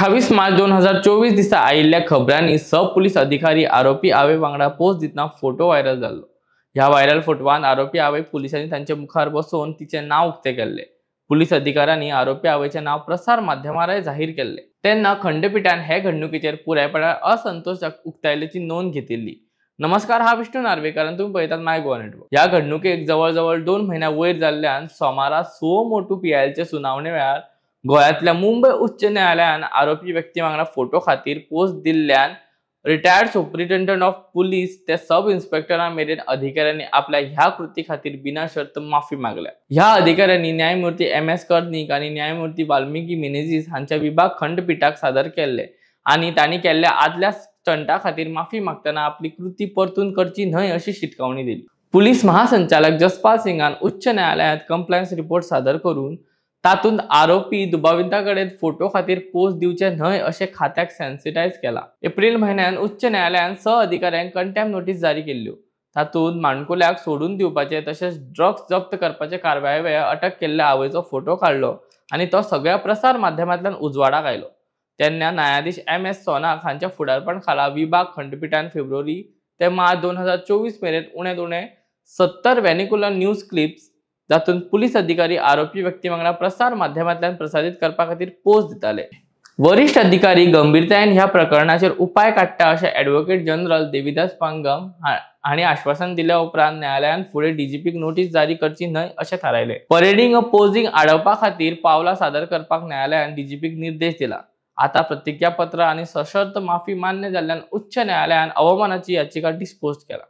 28 मार्च 2024 दिसा आयिल्ल्या खबरांनी सब पुलीस अधिकारी आरोपी आवय वांगडा पोस्ट दितना फोटो व्हायरल जाल्लो. ह्या व्हायरल फोटवान आरोपी आवय पुलिसांनी तांचे मुखार बसोवन तिचें नांव उक्तें केल्लें. पुलीस अधिकाऱ्यांनी आरोपी आवयचें नांव प्रसार माध्यमारय जाहीर केल्लें. तेन्ना खंडपिठान हे घडणुकेचेर पुरायपणान असंतोष उक्तायल्ल्याची नोंद घेतिल्ली. नमस्कार, हा विष्णू नार्वेकर आनी तुमी पळयतात माय गोवा नेटवर्क. ह्या घडणुकेक जवळ जवळ 2 म्हयन्या वयर जाल्ल्यान सोमारा सुओ मोटू पीआयएलचे सुनावणे वेळार गोंयांतल्या मुंबय उच्च न्यायालयान आरोपी व्यक्ती वांगडा फोटो खातीर पोस्ट दिल्ल्यान रिटायर्ड सुप्रिटेंडंट ऑफ पुलीस ते सब इन्स्पेक्टरा मेरेन अधिकाऱ्यांनी आपल्या ह्या कृती खातीर बिना शर्त माफी मागल्या. ह्या अधिकाऱ्यांनी न्यायमूर्ती एम.एस. कर्निक आनी न्यायमूर्ती वाल्मिकी मिनेझीस हांच्या विभाग खंडपिठाक सादर केल्ले आनी तांणी केल्ल्या आदल्या स्टंटा खातीर माफी मागतना आपली कृती परतून करची न्हय अशी शिटकावणी दिली. पुलीस महासंचालक जसपाल सिंगान उच्च न्यायालयांत कंप्लायन्स रिपोर्ट सादर करून तातूंत आरोपी दुबाविता कडेन फोटो खातीर पोस्ट दिवचे न्हय अशें खात्याक सेन्सिटायज केला. एप्रील म्हयन्यान उच्च न्यायालयान 6 अधिकाऱ्यांक कंटेम्प्ट नोटीस जारी केल्ल्यो. तातूंत माणकुल्याक सोडून दिवपाचे तशेंच ड्रग्स जप्त करपाचे कारवाये वेळार अटक केल्ल्या आवयचो फोटो काडलो आनी तो सगळ्या प्रसार माध्यमांतल्यान उजवाडाक आयलो. तेन्ना न्यायाधीश एम.एस. सोनाक हांच्या फुडारपण खाला विभाग खंडपिठान फेब्रुवारी ते मार्च 2024 मेरेन उणेत उणे 70 व्हॅनिकुलर न्यूज क्लिप्स जातूंत पुलीस अधिकारी आरोपी व्यक्ती वांगडा प्रसार माध्यमांतल्यान प्रसारीत करपा खातीर पोस्ट दिताले. वरिश्ठ अधिकारी गंभीरतायेन ह्या प्रकरणाचेर उपाय काडटा अशें ॲडव्होकेट जनरल देविदास पांगम हांणी आश्वासन दिल्या उपरांत न्यायालयान फुडें डीजीपीक नोटीस जारी करची न्हय अशें थारायलें. परेडींग अ पोझिंग आडोवपा खातीर पावलां सादर करपाक न्यायालयान डीजीपीक निर्देश दिला. आता प्रतिज्ञापत्र आनी सशर्त माफी मान्य जाल्ल्यान उच्च न्यायालयान अवमानाची याचिका डिस्पोज केला.